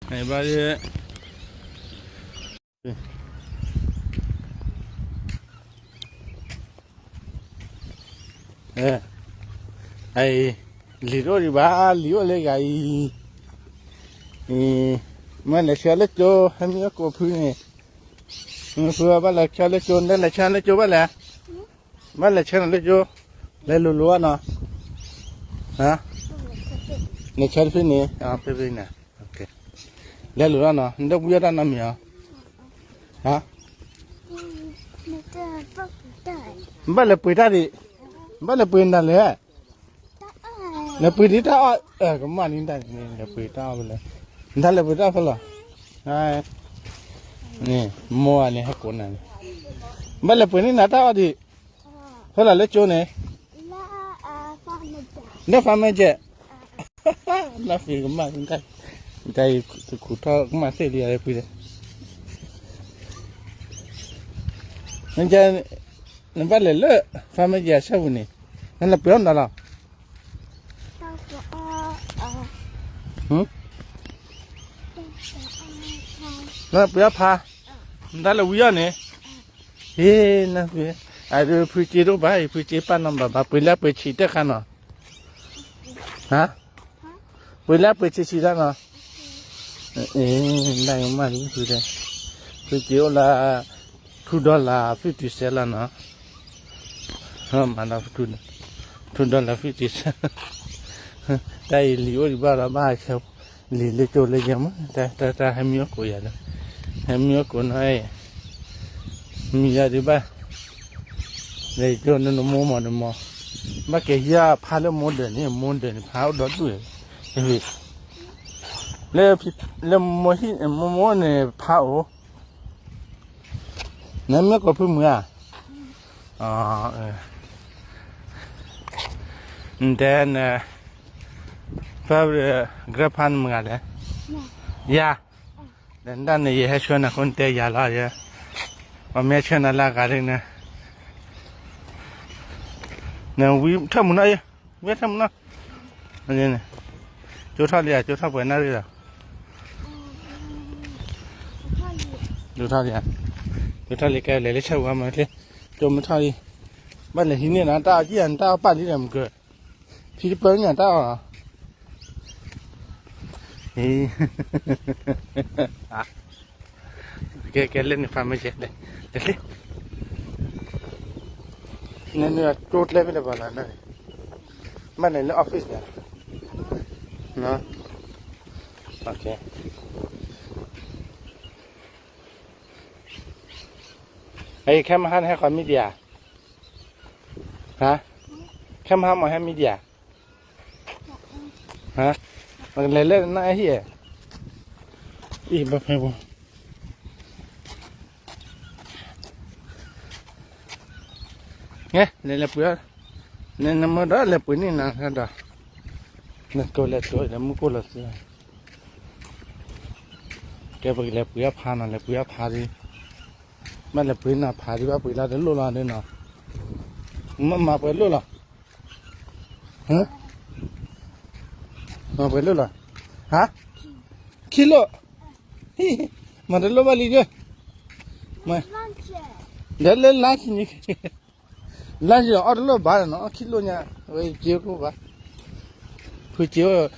ဘၣ် လံာ်တအိၣ်ဒံးဘၣ်, လံာ်အိၣ်လၢဂၤအံၤ, မ့ၢ်လဲၤဆှၢလၢကၠိ ဟဲမံအိၣ်ကိးဖုန့ၣ်, ဖုဘၣ်လဲၤဆှၢလၢကၠိ နလဲၤဆှၢလၢကၠိဘၣ်လဲၣ်, ဘၣ်လဲၤဆှၢနၤလၢကၠိ, လဲၤလိၤလိၤဘၣ်နီၤ, လဲၤဆှၢတဖုန့ၣ်, ဖဲဖဲန့ၣ်, လဲၤလိၤလီၤနီၤ နတဝံအီၣ်တၢ်နီတမံၤဧါ, ဘၣ်လဲၤပှ့ၤတၢ်ဒံး, ဘၣ်လဲၤပှ့ၤနၤလဲၣ် လဲၤပှ့ၤဒ်တၢ်အီၣ်, ကမၣ်န့ၣ်တၢ်န့ၣ် လဲၤပှ့ၤတၢ်အီၣ်ဖဲလဲၣ်, နတၢ်လဲၤပှ့ၤတၢ်ဖဲလဲၣ်, မိၢ်အန့ၣ်ဟဲကိးနၤန့ၣ်, ဘၣ်လဲၤပှ့ၤန့ၢ်နၤတၢ်အီၣ်ဒံး, ဖဲလဲၣ်လၢကၠိန့ၣ်, လၢ farm manager, လၢ farm manager, တၢ်အံၤတခူၣ်ထီၣ်ကမၣ်သ့ၣ်လံယၤပှ့ၤဒီး နဘၣ်လဲၤလၢ farm manager အဆၢပူၤန့ၣ်, နလဲၤပှ့ၤအီၣ်နၤလီၤ, နလဲၤပှ့ၤအီၣ်ဖး, နတၢ်လဲၤဝံအီၣ်န့ၣ်, ဟ့ၣ်, အဒုးဖုစ့တအိၣ်ဘၣ်အံၤ ဖုစ့ပာ်နီၢ်ဘၣ်ဘၣ် ပှ့ၤလၢပှ့ၤဆံးတခါနီၤ ပှ့ၤလၢပှ့ၤဆံးဆံးတၢ်နီၤ, နမၤလံဖုတဲ, ဖုစ့အိၣ်လၢ two dollar fifty cent လီၤနီၤ, မၤလီၤ two dollar fifty cent, တၢ်အံၤလံာ်အိၣ်ဒံးဘၣ်ဒီးဘၣ်ဆၢ, လံာ်လၢကၠိလၢယဲမး, တၢ်ဟဲမံအိၣ်ကိးယၤဒီး, ဟဲမံအိၣ်ကိးနီၤ, မံယၤဒံးဘၣ် လဲၤကၠိနနမိၢ်မီၤဒမီၤ, ဘၣ်ကဲယၤဖးလၢမိၢ်ဒၢးန့ၣ် မိၢ်ဒၢးန့ၣ် ဖးအိၣ်ဒီဒူၣ်, လၢမိၢ်ဟံၣ်မိၢ်မိၢ်န့ၣ်ဖးအိၣ်, နမ့ၢ်ကိးဖုမုၢ်ဧါ, နတဲန, ဖဲ grandpa နမုၢ်ဂၤလဲၣ်, ယၤ ဒီးနတၢ်န့ၣ် ယဟဲဆှၢနၤအဃိ နတဲယၤလီၤ, ပှၤမ့ၢ်ဆှၢနၤလၢအဂၤဒ်န့ၣ်, နဝံထၢၣ်မုၢ်နီၢ်အံၤ, ဝံထၢၣ်မုၢ်နီၢ်, ကၠိထီၣ်လံဧါ, ကၠိထီၣ်ပှဲၤနၣ်ရံၣ်လီၤ, ကၠိထီၣ်လံဧါ, ကၠိထီၣ်လံ ကဲလဲၤလၢဆၢဝါမး, ကၠိမ့ၢ်ထီၣ်လံ, ဘၣ်လဲၤဟံးန့ၢ်နၤ တၢ်အီၣ်ကံၢ်ဧါ, နတၢ်အီၣ်ပာ်လံဒီးမုၢ်ကၢၤ ဖံတပၢၢ်ညၣ်တၢ်အီၣ်, ကဲ ကဲ လၢန့ၣ် farm manager လဲၣ်, လဲၣ်, နနကၠိကျဲဖဲလဲၣ်ဘၣ်လီၤ, ဘၣ်လဲၤလၢ office လဲၣ်, ခဲမဟါန့ၣ်ဟဲဃီၤ media, ဟါ, ခဲမဟါမ့ၢ်ဟဲ media, ဟါ, လဲၤလၢနဟံၣ်, အံၤဘၣ်ဖဲဘၣ်, လဲၤလဲၤပှ့ၤ, နမ့ၢ်ဒီးလဲၤပှ့ၤန့ၢ်နၤဒီး, နကိးလဲၤကိးဒီးမူကိၢ်လီၤသ့, ကဲပကလဲၤပှ့ၤအဖါနီၤ, လဲၤပှ့ၤအဖါဒ်, ဘၣ်လဲၤပှ့ၤနၤဖါဒ် ဘၣ်ပှ့ၤလၢတလိၣ်လီၤဒ်နီၤ, မ့ၢ်မၤပှဲၤလိၣ်လီၤ မၤပှဲၤလိၣ်လီၤ, ဟါ, ခံလိၣ်, မၤတလိၣ်ဘၣ်လံဒီး, ဒီးလၢလါဆံန့ၣ်, လါဆံအီၣ်တလိၣ်ဘၣ်နီၤ, ခံလိၣ်ညါ, ဝဲက့ၤအိၣ်တလိၣ်ဘၣ်, ဖုက့ၤအိၣ်,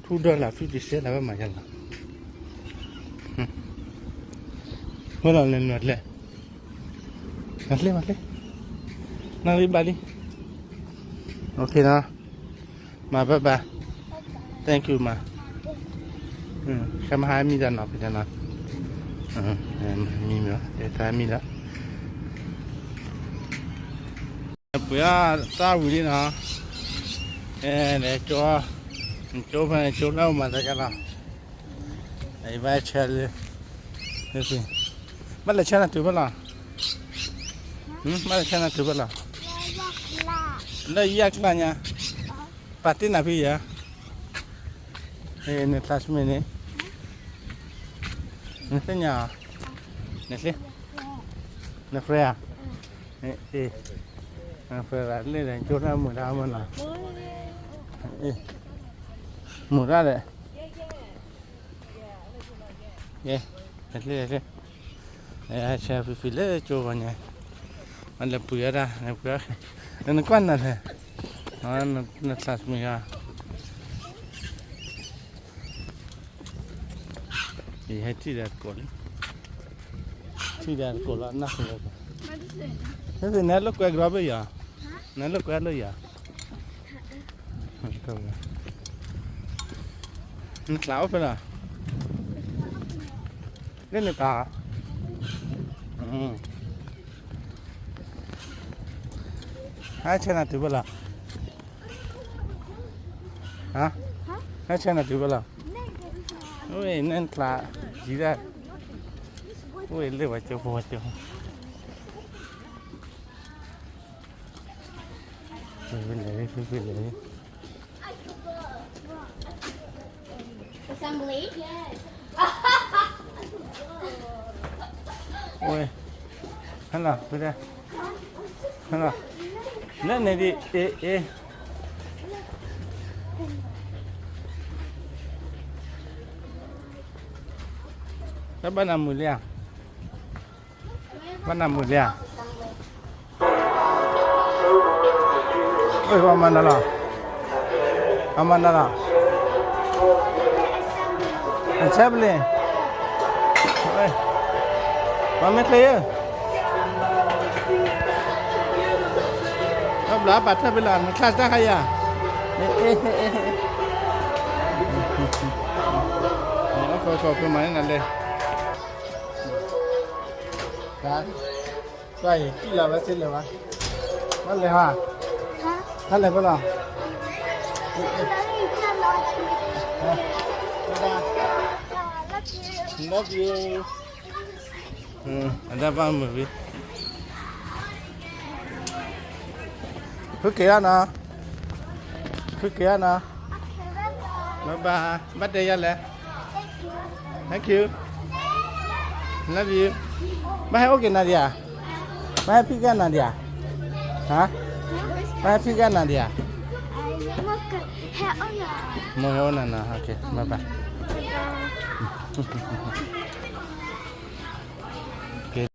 ထူဒီလၢ fifty cent လၢဝဲမၤယါလီၤ, ဝဲလီၤလဲၤနွၤလဲၣ်, မၤလဲၣ်, မၤလဲၣ်, နၢ်လံဘၣ်လံ, OK နီၤ, မၤဘၣ်ဘၣ်, thank you မၤ, ခဲမဟါမံဒီးနီၤ ဖဲနီၤ, မံမံ, တဲတၢ်မံဒီး ပှ့ၤအီၣ်တၢ်ဝံၤလံနီၤ, အဲ ကၠိ, ကၠိဖဲန့ၣ် ကၠိလၢအိၣ်မၤသးယါလီၤ, အဘၣ်ဆၢလၢ, ဘၣ်လဲၤဆၢနၤတုၤဖဲလဲၣ်, ဘၣ်လဲၤဆၢနၤတုၤဖဲလဲၣ်, လၢယၢ်ကျါညါ, ပာ်တ့ၢ်နၤဖဲယၤ, န classmate န့ၣ်, နသ့ၣ်ညါအီၤ, နသ့ၣ်, န friend ဧါ, န friend လၢလဲၣ် ကၠိတၢ်မုာ်တၢ်မုာ်နီၤ, မုာ်တၢ်လဲၣ်, ယဲ, လဲၤ, လဲၤ, လဲၤ, ဆဲးဖံဖံလၢကၠိဂီၤညါ, အလဲၤပှ့ၤအီၣ်တၢ်, လဲၤပှ့ၤအီၣ်, နကွၢ်နၤလဲၣ်, နချါစမံၤဂၤ, ယဟဲထံၣ်ဒီးတကိးလံ, ထံၣ်ဒီးတကိးလီၤ နၢ်ဟူလီၤ, နလိာ်ကွဲကရီဘၣ်ယၤ, နလိာ်ကွဲလၢယၤ နချါအိၣ်ဖဲလဲၣ်, လၢန့ၣ်တၢ်, ဟဲဆဲးနၤတုၤဖဲလဲၣ်, ဟဲဆဲးနၤတုၤဖဲလဲၣ်, ဝဲန့ၣ်ချါ, ယံၤဒၣ်, ဝဲလၢပှၤကၠိဖိဝဲကၠိ လဲၤ, လဲၤ, လဲၤ, လဲၤ, Assembly? Yes. ဝဲ, ဟဲလီၤ, ဟဲလီၤ, လၢန့ၣ်ဒံး, အ့, အ့, တၢ်ဘၣ်နၤမုာ်လံဧါ ဘၣ်နၤမုာ်လံဧါ, အမၤနၤလီၤ, အမၤနၤလီၤ, Assembly, မ့ၢ်ချ့ဧၢ, ဘျါပာ်ထၢၣ်ဖဲလဲၣ် နချါတၢ်ခါယၤ, အ့, အ့, အ့, အ့, အခိၣ်ခိၣ်ဖဲမၤန့ၢ်နၤလဲၣ် ကွၢ်အံၤ တံၢ်လီၤဝဲသ့လၢၤဘၣ်, ဘၣ်လဲၤဟါ, တၢ်လဲၤဖဲလဲၣ်, ဘၣ်, love you, အတၢ်ဘၣ်မုာ်ဝံၤ, ဖုက့ၤအီၤနီၤ, ဖုက့ၤအီၤနီၤ, bye bye, ဘၣ်တဲယၤလဲၣ် Thank you, love you, ဘၣ်ဟဲအိၣ်က့ၤနၤဒံးဧါ, ဘၣ်ဟဲဖံးက့ၤနၤဒံးဧါ, ဟါ, ဘၣ်ဟဲဖံးက့ၤနၤဒံးဧါ, မ့ၢ်ဟဲအိၣ်နၤနီၤ, okay, bye bye.